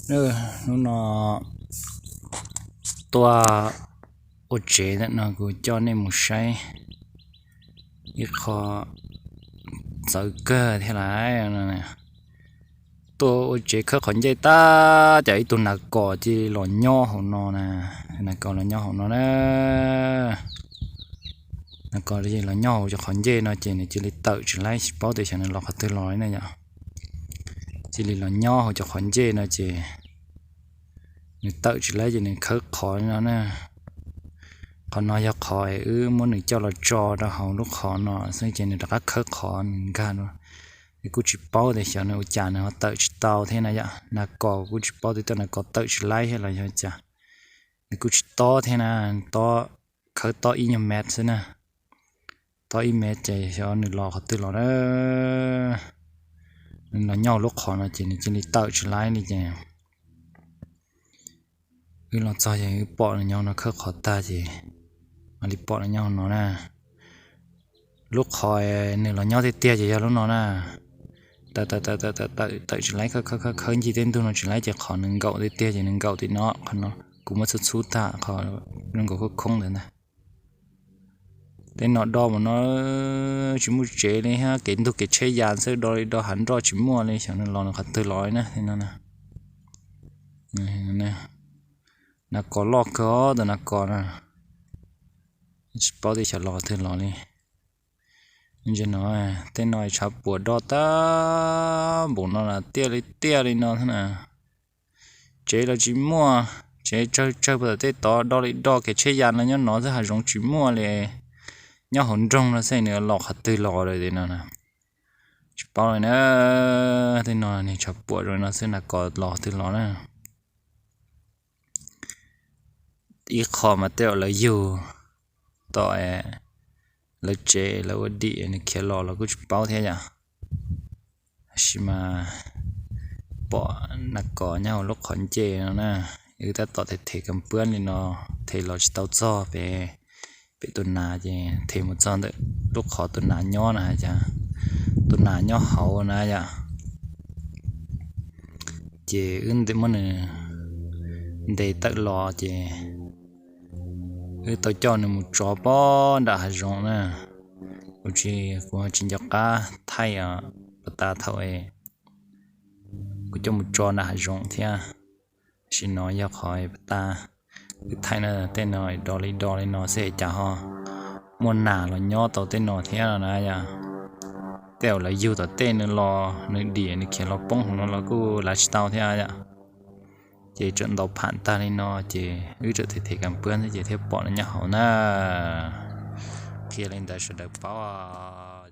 Hnub no tuaj ua tsev ntawm no kuv coj nej mus saib ib qho txawv kawg thiab lauj. Tuaj ua tsev khawb qhov ncej tab cas ib tug nas kos cia li los nyob hauv no na. Nas kos los nyob hauv no na. Nas kos los nyob hauv cov qhov ncej no ces nws cia li tawm tsis laib, tsis paub tias xyov nws los qhov twg los li na yom. Cia li los nyob hauv cov qhov ncej no ces nws tawm tsis laib ces nws khawb qhov li no na. Qhov no yog qhov wb muab nws coj los tso rau hauv lub qhov no xwb ces nws rov qab khawb qhov nws nkag no. Es kuj tsis paub tias xyov nws ua cas nws ho tawm tsis tau thiab na yom. Nas kos kuj tsis paub tias tawm, nas kos tawm tsis laib thiab los yog cas. Nws kuj tsis tob thiab na, tob, khawb tob ib nyuag mev xwb na. Tob ib mev ces xyov nws los qhov twg los na. Nws los nyob lub qhov no ces nws cia li tawm tsis laib li ces wb los txog ces wb pom nws nyob no khawb qhov tag ces mam li pom nws nyob no na. Lub qhov nws los nyob tiag tiag ces yog lub no na. Tawm tawm tawm tawm tawm tawm tsis laib, khawb khawb khawb ncig tej ntug no tsis laib ces qhov nws nkaum tiag tiag ces nws nkaum tim no, qhov no kuv muab txhub txhub tag qhov nkaum khoob khoob ntawd ntag. Tej no do mus no tsis muaj tsev li thiab, kev ntug kev tsheb yas xwb, do li do hav nroj tsis muaj li, xyov nws los nws qhov twg los li na. Tej no nas kos loj kawg, tus nas kos na, tsis paub tias xyov los qhov twg los li. Ntsia no, tej no tshav puam do tag npaum no na, tiaj li tiaj li no thiab na. Tsev los tsis muaj, tsev tsawg tsawg puag tom tej tod, do li do kev tsheb yas no nyob no xwb, hav zoov tsis muaj li. Nyob hauv nroog no xwb nws los qhov twg los li no na. Tsis paub li na. Tej no nws tshav puam zoo no xwb, nas kos los qhov twg los na. Ib qho mas tej zaum lawv yug tom lawv tsev lawv ua dim nws khiav los los kuj tsis paub thiab yom. Tab sis mas pom nas kos nyob hauv lub qhov ncej no na, wb tab tom them them kas puab li no, them los tsis tau txog pem, pem tus nas ces them mus txog ntawm lub qhov tus nas nyob na, cas tus nas nyob hauv na yom. Ces wb muab nws ntes tawm los ces wb tau coj nws mus tso pog nram hav zoov na. Kuv tsis, kuv tsis nco qab thaij pas tas thaum kuv coj mus tso nram hav zoov thiab. Sim no yog qhov pas tas wb thaij no, tej no do li do li no xwb cas ho muaj nas los nyob tau tej no thiab no na yom. Tej zaum lawv yug tom tej nws los nws dim nws khiav los poob hauv no los kuj lav tsis tau thiab yom. Ces tseem ntaus pham tag li no ces wb tseem them them kas puab xwb ces thiaj pom nws nyob hauv na. Qhia li ntawd sawv daws paub.